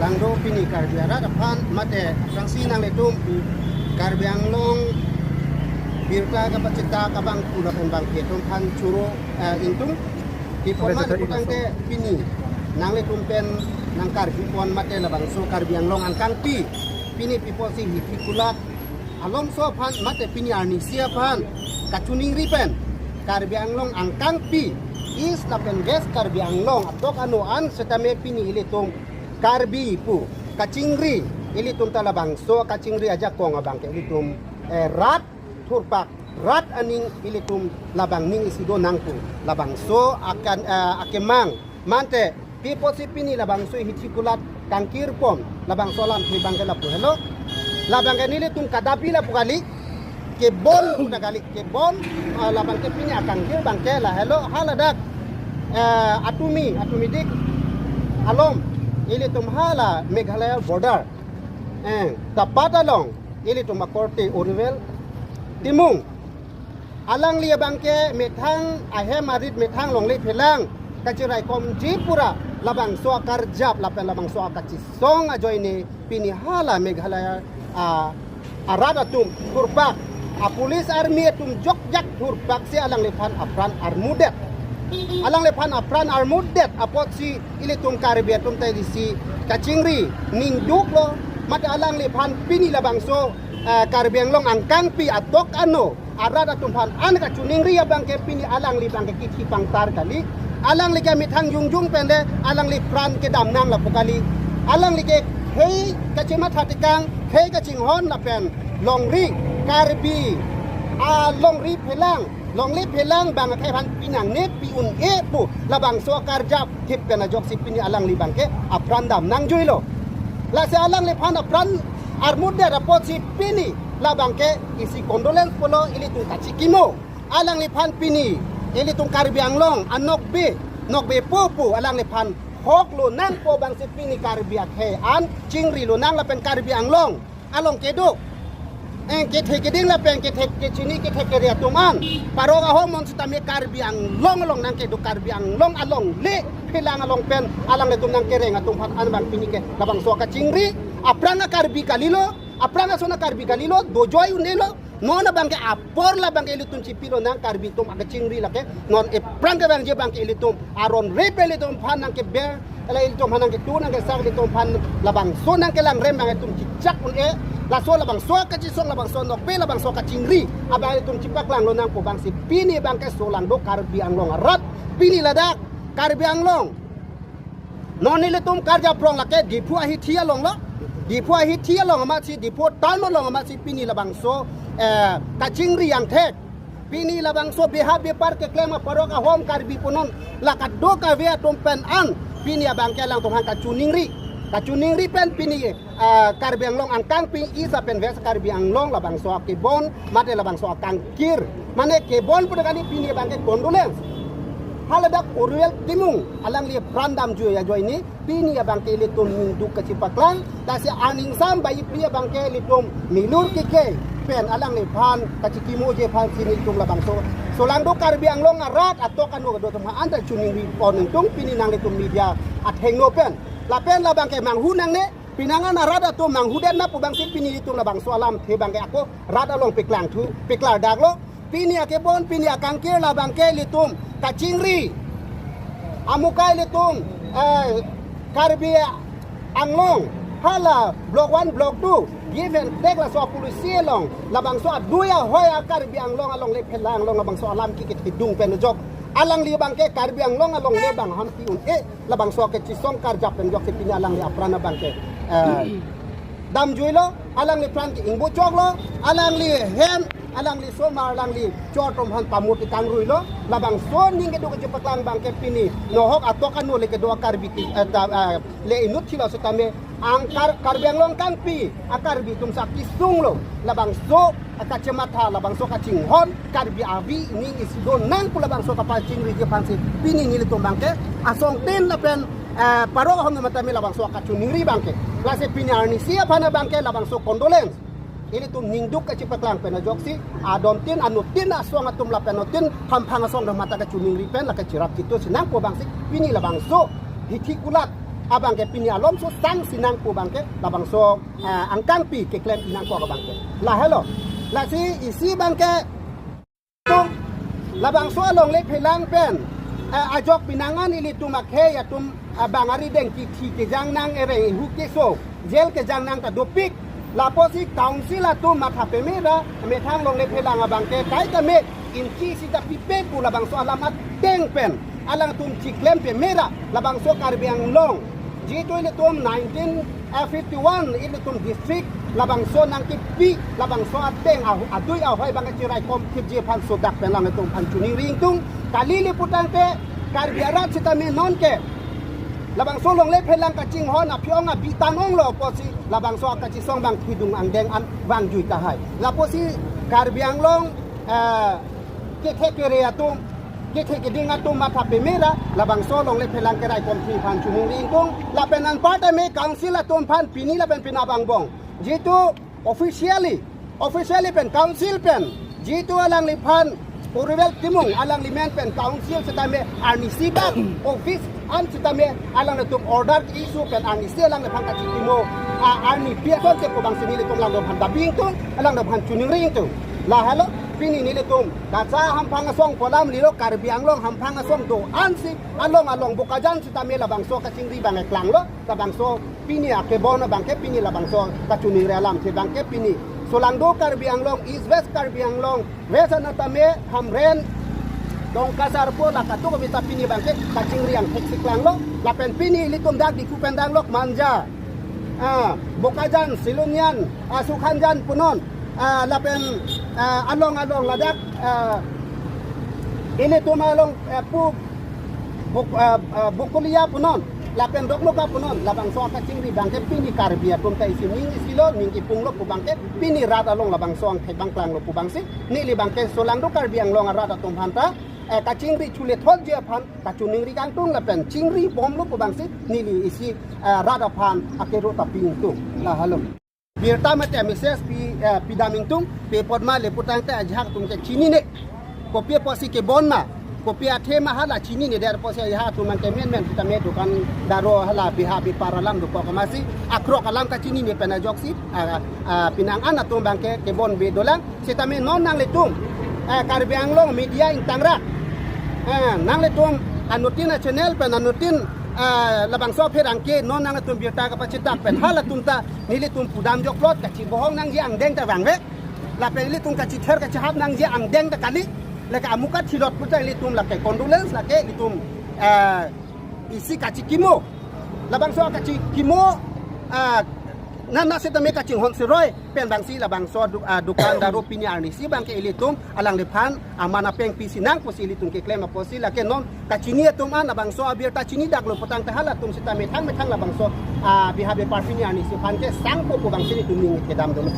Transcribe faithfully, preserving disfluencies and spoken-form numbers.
Langdo pini Karbi arat aphan mate aphrangsi nanglitum Karbi Anglong birta kapachethak abang pu lapen bangpi atum aphan choro, eh, ingtung. Pi apot ma pu tangte pini nanglitum pen nangkarjupon mate labangso Karbi Anglong angkangpi, pini pi apotsi Hithikulat alongso aphan mate pini arnisi aphan kachiningri pen Karbi Anglong angkangpi East lapen West Karbi Anglong atok ano an setame pini ilitum Karbi pu kachingri, ilitum ta labangso kachingri ajakong abangke ilitum, eh, rat thurpak, rat aning ilitum labang ning isi do nangkok, labangso akan, eh, akemang mate pi apotsi pini labangso Hithikulat kangkirpon, labangso alamthe abangke lapu helo. Labangke nelitum kadapi lapu kali, kebon pu ta kali, kebon, ah, labangke pini akangkir abangke lahelo, haladak, eh, Atumi, Atumidik along, ilitum hala Meghalaya border, eh, dapat along, ilitum akorte Oriwel Timung. Alangli abangke methang ahem arit methang longle phelang kachiraikomji pura labangso akarjap lapen labangso akachisong ajoine pini hala Meghalaya, ah, arat atum thurpak, a police army atum jokjak thurpaksi alangliphan apran armudet. Alangliphan apran armudet apotsi ilitum Karbi atum ta isi kachingri ningduklo, mate alangliphan pini labangso, eh, Karbi Anglong angkangpi atok ano arat atum aphan an kachiningri abangke pini alangli abangke kithi pangtar kali. Alangli ke methang jongjong pen le alangli pran kedam nang lapu kali. Alangli ke khei kachematha tekang, khei kachinghon lapen longri Karbi alongri phelang, longle phelang abangke aphan pinangne pi un-e pu labangso akarjap thip pen ajoksi pini alangli abangke apran dam nangjuilo. Lasi alangliphan apran armudet apotsi pini labangke isi condolence pulo, ilitum kachikimo. Alangliphan pini ilitum Karbi Anglong anokbe, nokbe po pu alangliphan hok lonangpo abangsi pini Karbi akhei an chingri lonang lapen Karbi Anglong along kedo, eh, kethe keding lapen kethe kechini kethe kere atum an parok ahom mon setame Karbi Anglong along nangkedo, Karbi Anglong alongle phelang along pen alanglitum nangkereng atum aphan an abang pini ke labangso akachingri. Aphrang a Karbi kalilo, aphrang ason a Karbi kalilo, dojoi un-elo. Non abangke apor labangke ilitum chipi lonang Karbi atum akachingri lake. Non ephrang kevangji abangke ilitum aron repe ilitum aphan nangkeber, la ilitum aphan nangketu nangkesak, ilitum aphan labangso nangkelangrem abang itum chichak un-e. Laso labangso kachisong, labangso nokbe, labangso kachingri abang itum chipaklang lonangpo abangsi pini abangke solangdo Karbi Anglong arat. Pini ladak Karbi Anglong non ilitum karjap rong lake Diphu ahithi alonglo. Diphu ahithi along amatsi, Diphu town along amatsi pini labangso, eh, kachingri angthek. Pini labangso beha bepar keklem aparok ahom Karbi punon la kadokave atum pen an pini abangke alangtum aphan kachiningri. Kachiningri pen pini, ah, Karbi Anglong angkangpi East lapen West Karbi Anglong labangso akebon mate labangso akangkir, mane kebon pu ta kali, pini abangke condolence. Haladak Oriwel Timung alangli pran damjui ajoine pini abangke ilitum ningduk kachipaklang, lasi aning sam bai pini abangke ilitum milur keke pen alangliphan kachikimoji aphansi nelitum labangso solangdo Karbi Anglong arat atok ano kedo atum aphan an ta chiningripon ingtung pini nanglitum media athengno pen. Lapen labangke manghu nangne, pinangan arat atum manghudet na pu abangsi pini ilitum labangso alamthe abangke ako rat along peklangthu, peklardaklo. Pini akebon, pini akangkir labangke ilitum kachingri. Amukai ilitum, eh, Karbi Anglong hala block one, block two, give and take laso a policy along, labangso adui ahoi a Karbi Anglong alongle phelang along labangso alam kikit kidung pen ajok alangli abangke Karbi Anglong alongle abang hampi un-e, labangso kachisong karjap pen ajoksi pini alangli apran abangke, eh, damjuilo, alangli pran ke ingbochoklo, alangli hem, alangli somar, alangli chor atum aphan pamut ikangruilo. Labangso ning kedo kachipaklang abangke pini nohok atok ano le kedo a Karbi ti, eh, ta, eh, le inut thilo setame ang Kar-, Karbi Anglong angkangpi a Karbi atum sa kisunglo, labangso akachematha, labangso kachinghon Karbi avi ning isi do nang pu labangso kapachingriji aphansi pini nelitum abangke asongtin lapen, eh, parok ahom matame labangso akachiningri abangke. Lasi pini arnisi aphan abangke labangso condolence. Ilitum ningduk kachipaklang pen ajoksi adontin anutin asong atum lapen anutin hamphang asong atum mate kachiningri pen lake chirap chithu si nangpo abangsi pini labangso Hithikulat abangke pini alomso sangsi nangpo abangke labangso, ah, angkangpi keklem nangpo abangke. Lahelo. Lasi isi abangke tung labangso alongle phelang pen, ah, ajok pinangan ilitum akhei atum, ah, bang arideng kithi kejang nang, ereng ihu keso, jail kejang nang ta dopik. Lapusi council atum matha pemera, methang longle phelang abangke kaike me inchi sita pipe pu labangso alam ateng pen alangtum chiklem pemera, labangso Karbi Anglong, jitu ilitum nineteen fifty-one ilitum district labangso nangkipi, labangso ateng ahu-, adui ahoi abangke chiraikom thipji aphan sodak pen alangtum aphan choningri ingtung. Kali le putangte Karbi arat sitame nonke labangso longle phelang kachinghon aphi-ong abi tan-onglo pusi labangso akachisong abang thidung angdeng an vangjui tahai. Lapusi Karbi Anglong, eh, kethe kere atum, kethe keding atum matha pemera, labangso longle phelang keraikomthi aphan choningri ingtung. Lapen anparta me council atum aphan pini lapen penap angbong, jitu officially, officially pen council pen jitu alangliphan Puribel Timung alangli men pen council sitame arnisi bak office an sitame alanglitum order issue pen arnisi alangliphan kachikimo, ah, arni pi asonte pu abangsi nelitum alangtum aphan dabi ingtung, alangtum aphan choningri ingtung. Lahelo, pini nelitum kacha hamphang asong pu alam lilo, Karbi Anglong hamphang asong do-ansi along along Bokajan sitame labangso kachingri abang eklanglo, labangso pini akebon abangke pini labangso kachoningri alamthe abangke pini Solangdo Karbi Anglong, East West Karbi Anglong, West an tame, Hamren, Dongka Sarpo, la katuk kami ta pini abangke kachingri angthek si klanglo. Lapen pini ilitum dak Diphu pen dak Lokmanja, ah, Bokajan, Silonijan, ah, Sukhanjan punon, ah, lapen, ah, along along ladak, ah, ilitum along, eh, pu Bok-, ah, ah, Bokolia punon, lapen Dokmoka punon, labangso akachingri abangke pini Karbi atum ta isi ning isi lo, ning kipung lo pu abangke, pini rat along labangso angthek abang klanglo pu abangsi neli abangke Solangdo Karbi Anglong arat atum aphan ta, eh, kachingri chule thotji aphan kachoningri kangtung lapen chingri bomlo pu abangsi neli isi, eh, rat aphan akero ta pi ingtung. Lahelo. Birta mate message pi, eh, pidam ingtung, pe apot ma le putangte ajahak atum ke chinine. Kopi apotsi kebon ma, kopi athe ma hala chinine, der apotsi ajahak atum abangke menmen sitame dukan daro hala beha bepar alam dokok amatsi akrok alam kachinine pen ajoksi, ah, ah, pinangan atum abangke kebonbe dolang. Sitame non nanglitum, eh, Karbi Anglong media ingtangrak, eh, nanglitum anuttin a-channel pen anuttin, eh, labangso apherangke non nanglitum birta kapachidak pen halatum ta nelitum pudam jokplot, kachibohong nangji angdeng ta vangve. Lapen ilitum kachither kachihap nangji angdeng ta kali. Lake amukat thilot puta ilitum lake condolence, lake ilitum, eh, isi kachikimo. Labangso kachikimo, ah, nana sitame kachinghon siroi pen abangsi labangso du-, ah, dukan daro pini arnisi abangke ilitum alangliphan aman apeng pisi nang pusi ilitum keklem apotsi lake non kachini atum an labangso abirta chinidaklo putangte halatum sita methang methang labangso, ah, beha bepar pini arnisi aphan kesangpo pu abangsi nelitum ning kedam dolo.